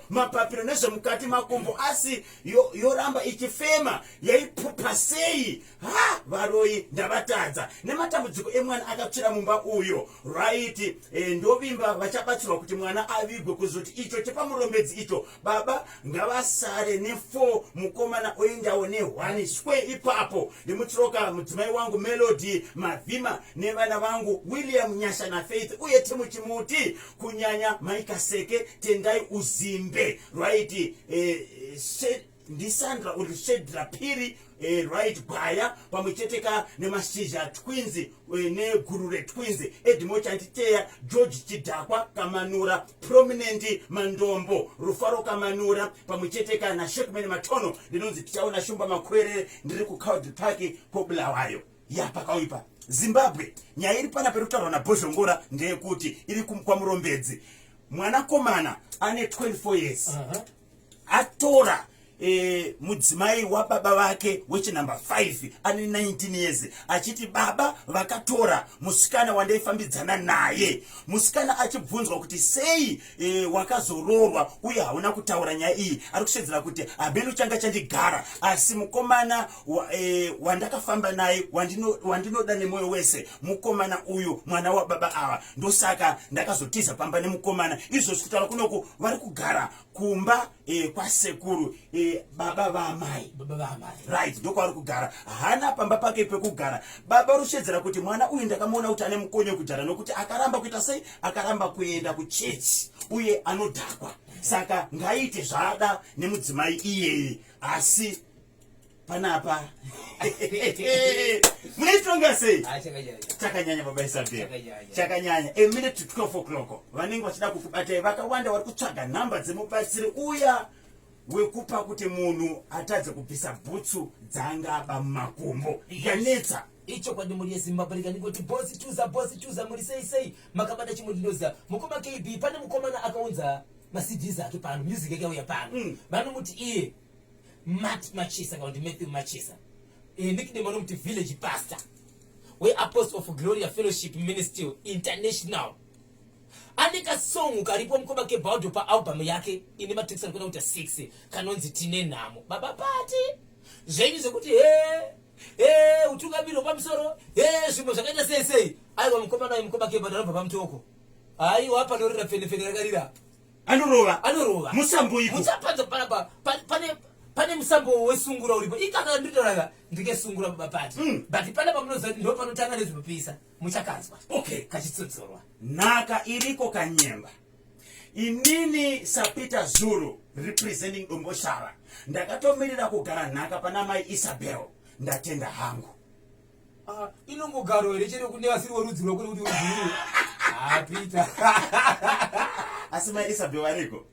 mapapiro nezvemukati makumbo asi yoramba yo ichifema yaipupa sei ha varoyi ndavatadza nematambudziko emwana akatsvira mumba uyo right e, ndovimba vachabatsirwa kuti mwana avigwe kuzoti icho chepamurombedzi icho baba ngavasare ne4 mukomana oendawo ne1 swe ipapo ndimutsiroka mudzimai wangu Melody Mavhima nevana vangu William Nyasha naFaith uye Timu Chimuti kunyanya Maikaseke Tendai Uzimbe right eh, ndiSandra uri Shedra Phiri eh, right Gwaya pamwe chete ka neMashizha Twins eh, neGurure Twins Edmo Chanditeya George Chidhakwa Kamanura Prominent Mandombo Rufaro Kamanura pamwe chete ka naShekman Matono ndinonzi tichaona Shumba Makwerere ndiri kuCowdray Park koBulawayo ya pakauipa Zimbabwe nyaya iri panapa iri kutaurwa naBhozhongora ndeyekuti iri kwaMurombedzi mwanakomana ane 24 years uh -huh. Atora e, mudzimai wababa vake wechinumber 5 ane 19 years achiti baba vakatora musikana wandaifambidzana naye musikana achibvunzwa kuti sei e, wakazoroorwa uye hauna kutaura nyaya iyi ari kusvedzera kuti hameno changa chandigara asi mukomana wa, e, wandakafamba naye wandinoda nemwoyo wese mukomana uyu mwana wababa ava ndosaka ndakazotiza pamba nemukomana izvozvi kutaura kunoku vari kugara kumba e, kwasekuru e, baba vaamai baba vaamai right ndokwaari kugara hana pamba pake pekugara baba rushedzera kuti mwana uyu ndakamuona kuti ane mukonyo kudhara nokuti akaramba kuita sei akaramba kuenda kuchechi uye anodhakwa saka ngaite zvaada nemudzimai iyeye asi panapa munoitonga sei Ah, chakanyanya. chakanyanya baba Isabel Chakanyanya. chakanyanya a minute to 12 o'clock vanenge vachida kukubatai vakawanda vari kutsvaga nhamba dzemubatsiri uya wekupa kuti munhu atadze kubvisa bhutsu dzangaba mumakumbo yanetsa Ichokwadi mhuri yeZimbabwe rega ndingoti bosi chuza bosi chuza muri sei sei makabata chimwe ndinoziva mukoma KB pane mukomana akaunza maCDs ake pano music yake yauya pano vanomuti iye Matt Machisa kana kuti Matthew Machisa eh, nickname vanomuti village pastor weApostle of Gloria Fellowship Ministry International ane kasong karipo mukoma kebaudo paalbum yake ine matracks anokwana kuita 6 kanonzi tine nhamo baba pati zvenyu zvekuti he he utungamiri hwepamusoro he zvimwe zvakaita sei sei aiwa mukomana uyu mukoma kebaudo anobva pamutoko haiwa panorira pfenefene rakarira anorova anorova musambo iko muchapanza panapa pane pane musambo wesungura uripo ikaka nditoraga ndikesungura baba pati. But panapa munoziva kuti ndo panotanga nezvinopisa muchakanzwa okay kachitsodzorwa nhaka iriko kanyemba inini sapeter zulu representing domboshava ndakatomirira kugara nhaka pana mai Isabel ndatenda hangu Ah, inongogaro here chero kune vasiri vorudzi rwako nekuti urudzi ah, Peter asi mai Isabel variko